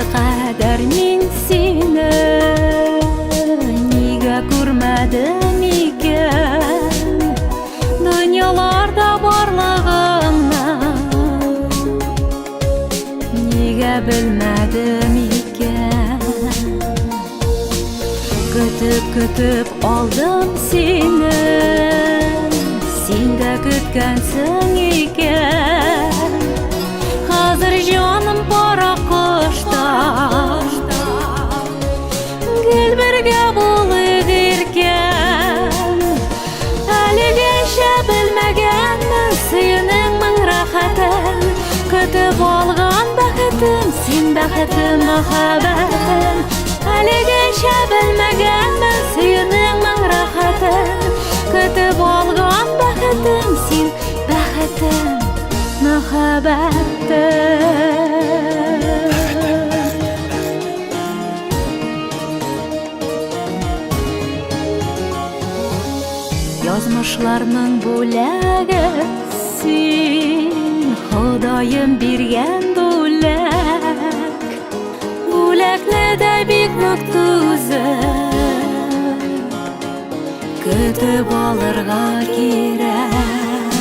Моңарчы кадәр мин сине нигә күрмәдем икән? Дөньяларда барлыгыңны нигә белмәдем икән? Көтеп-көтеп алдым сине, син дә көткәнсең икән. Хәзер җаным пара кошта, гел бергә булыйк иркәм. Әлегәчә белмәгәнмен сөюнең мең рәхәтен, көтеп алган бәхетем, син бәхетем, мәхәббәтем. Әлегәчә белмәгәнмен сөюнең мең рәхәтен, көтеп алган бәхетем, син бәхетем, мәхәббәтем. Язмышларның бүләге син, Ходаем биргән бүләк. Бүләкне дә бик нык түзеп, көтеп алырга кирәк.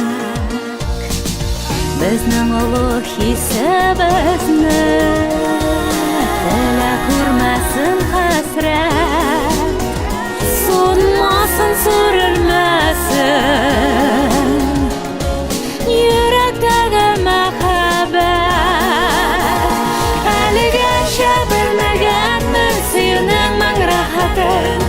Безнең олы хисебезне телә күрмәсен хәсрәт. Сонмасын, сүрелмәсен йөрәктәге мәхәббәт. Әлегәчә белмәгәнмен сөюнең мең рәхәтен.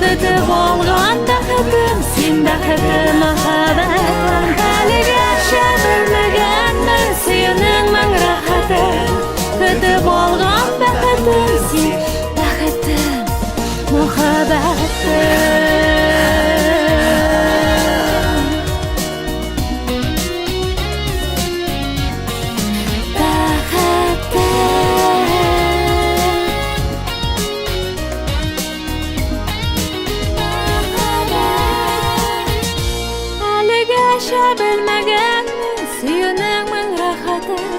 Көтеп алган бәхетем, син бәхетем, мәхәббәтем. Әлегәчә белмәгәнмен сөюнең мең рәхәтен. Көтеп алган бәхетем, син бәхетем, мәхәббәтем. Әлегәчә белмәгәнмен сөюнең мең рәхәтен.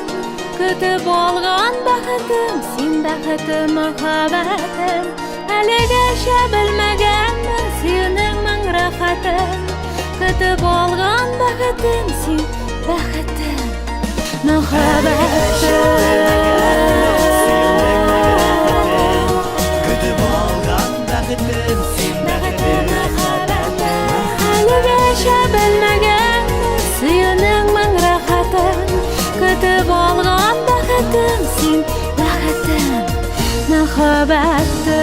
Көтеп алган бәхетем, син бәхетем, мәхәббәтем. Әлегәчә белмәгәнмен сөюнең мең рәхәтен. Көтеп алган бәхетем, син бәхетем, мәхәббәтем. Көтеп алган бәхетем, син бәхетем, мәхәббәтем. Әлегәчә белмәгәнмен сөюнең мең рәхәтен. Көтеп алган бәхетем, син бәхетем, мәхәббәтем.